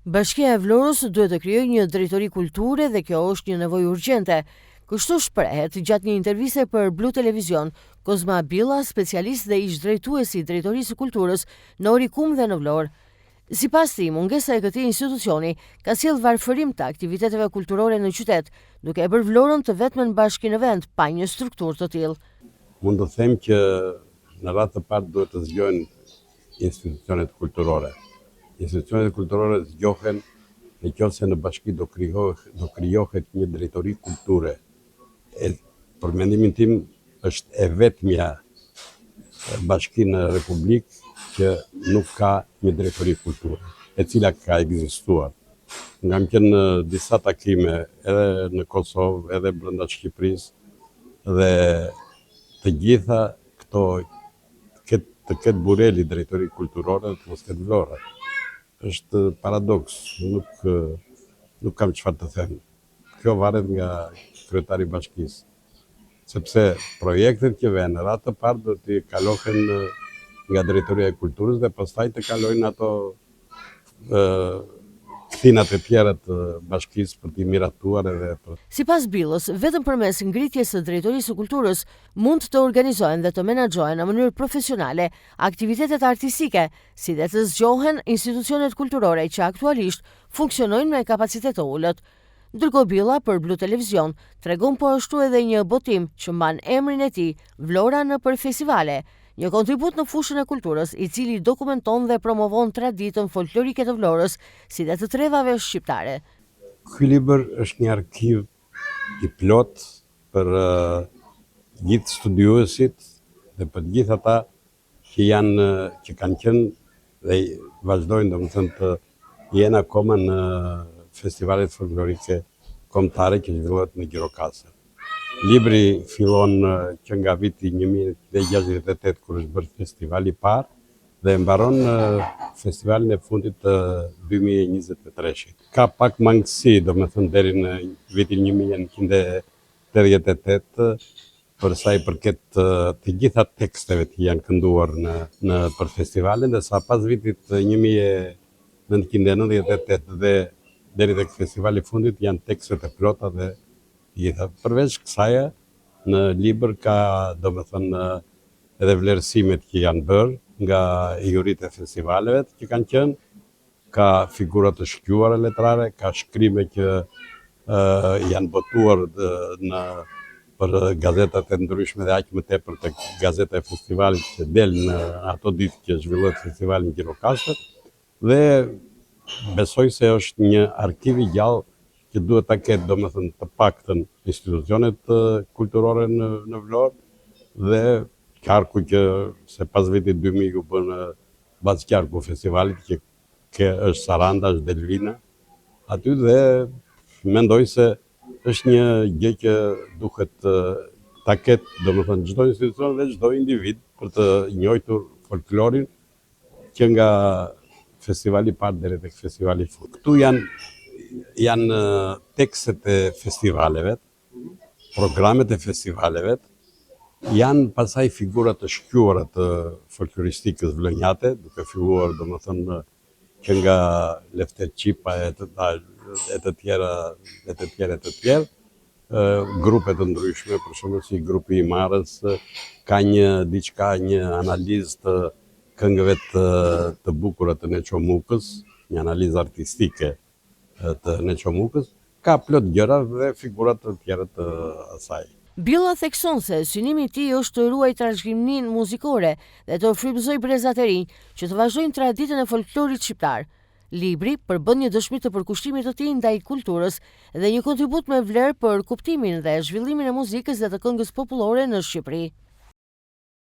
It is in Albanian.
Bashkia e Vlorës duhet të krijojë një drejtori kulture dhe kjo është një nevojë urgjente. Kështu shprehet gjatë një interviste për Blu Televizion, Kozma Billa, specialist dhe ish-drejtues i Drejtorisë së Kulturës në Orikum dhe në Vlorë. Sipas tij, mungesa e këtij institucioni ka sjellë varfërim të aktiviteteve kulturore në qytet, duke e bërë Vlorën të vetmen bashki në vend pa një strukturë të tillë. Mund të them që në radhë të parë duhet të zgjohen institucionet kulturore. Institucionet kulturore zgjohen në qoftë se në bashki do krijohet, do krijohet një drejtori kulture. E, për mendimin tim është e vetmja bashki në Republikë që nuk ka një drejtori kulture, e cila ka ekzistuar. Kam qenë në disa takime edhe në Kosovë, edhe brenda Shqipërisë dhe të gjitha këto ketë të ketë Burreli drejtori kulturore dhe të mos ketë Vlora. Është paradoks, nuk nuk kam çfarë të them. Kjo varet nga kryetari i bashkisë. Sepse projektet që vjen në radhë të parë do t'i kalohen nga drejtoria e kulturës dhe pastaj të kalojnë ato kthinat e tjera të bashkisë për t'i miratuar edhe për Sipas Billës, vetëm përmes ngritjes së Drejtorisë së Kulturës mund të organizohen dhe të menaxhohen në mënyrë profesionale aktivitetet artistike, si dhe të zgjohen institucionet kulturore që aktualisht funksionojnë me kapacitet të ulët. Ndërkohë Billa për Blu Televizion tregon po ashtu edhe një botim që mban emrin e tij, Vlora nëpër festivale, një kontribut në fushën e kulturës, i cili dokumenton dhe promovon traditën folklorike të Vlorës, si dhe të trevave shqiptare. Ky libër është një arkiv i plotë për gjithë studiuesit dhe për gjithë ata që janë që kanë qenë dhe vazhdojnë domethënë të jenë akoma në festivalet folklorike kombëtare që zhvillohet në Gjirokastër. Libri fillon që nga viti 1968 kur është bërë festivali i parë dhe mbaron në festivalin e fundit të 2023-shit. Ka pak mangësi, domethënë deri në vitin 1988 për sa i përket të gjitha teksteve që janë kënduar në në për festivalin, ndërsa pas vitit 1998 dhe deri tek festivali i fundit janë tekstet e plota dhe të gjitha. Përveç kësaj, në libër ka domethënë edhe vlerësimet që janë bërë nga juritë e festivaleve që kanë qenë, ka figura të shquara letrare, ka shkrime që janë botuar në për gazetat e ndryshme dhe aq më tepër tek gazeta e festivalit që del në ato ditë që zhvillohet festivali në Gjirokastër dhe besoj se është një arkiv i gjallë që duhet ta ketë domethënë të paktën institucionet kulturore në në Vlorë dhe qarku që se pas vitit 2000 u bënë Bazë qarku festivalit që ke është Saranda, është Delvina, aty dhe mendoj se është një gjë që duhet ta ketë, domethënë çdo institucion dhe çdo individ për të njohur folklorin që nga festivali i parë deri tek festivali i fundit. Këtu janë janë tekstet e festivaleve, Programet e festivaleve janë pastaj figura të shquara të folkloristikës vlonjate, duke filluar domethënë që nga Lefter Çipa e të e të tjera e të tjera e të tjerë, grupe të ndryshme, për shembull si grupi i Himarës ka një diçka, një analizë të këngëve të të bukura të Neço Mukës, një analizë artistike të Neço Mukës, ka plot gjëra dhe figura të tjera të asaj. Billa thekson se synimi i tij është të ruajë trashëgiminë muzikore dhe të frymëzojë brezat e rinj që të vazhdojnë traditën e folklorit shqiptar. Libri përbën një dëshmi të përkushtimit të tij ndaj kulturës dhe një kontribut me vlerë për kuptimin dhe zhvillimin e muzikës dhe të këngës popullore në Shqipëri.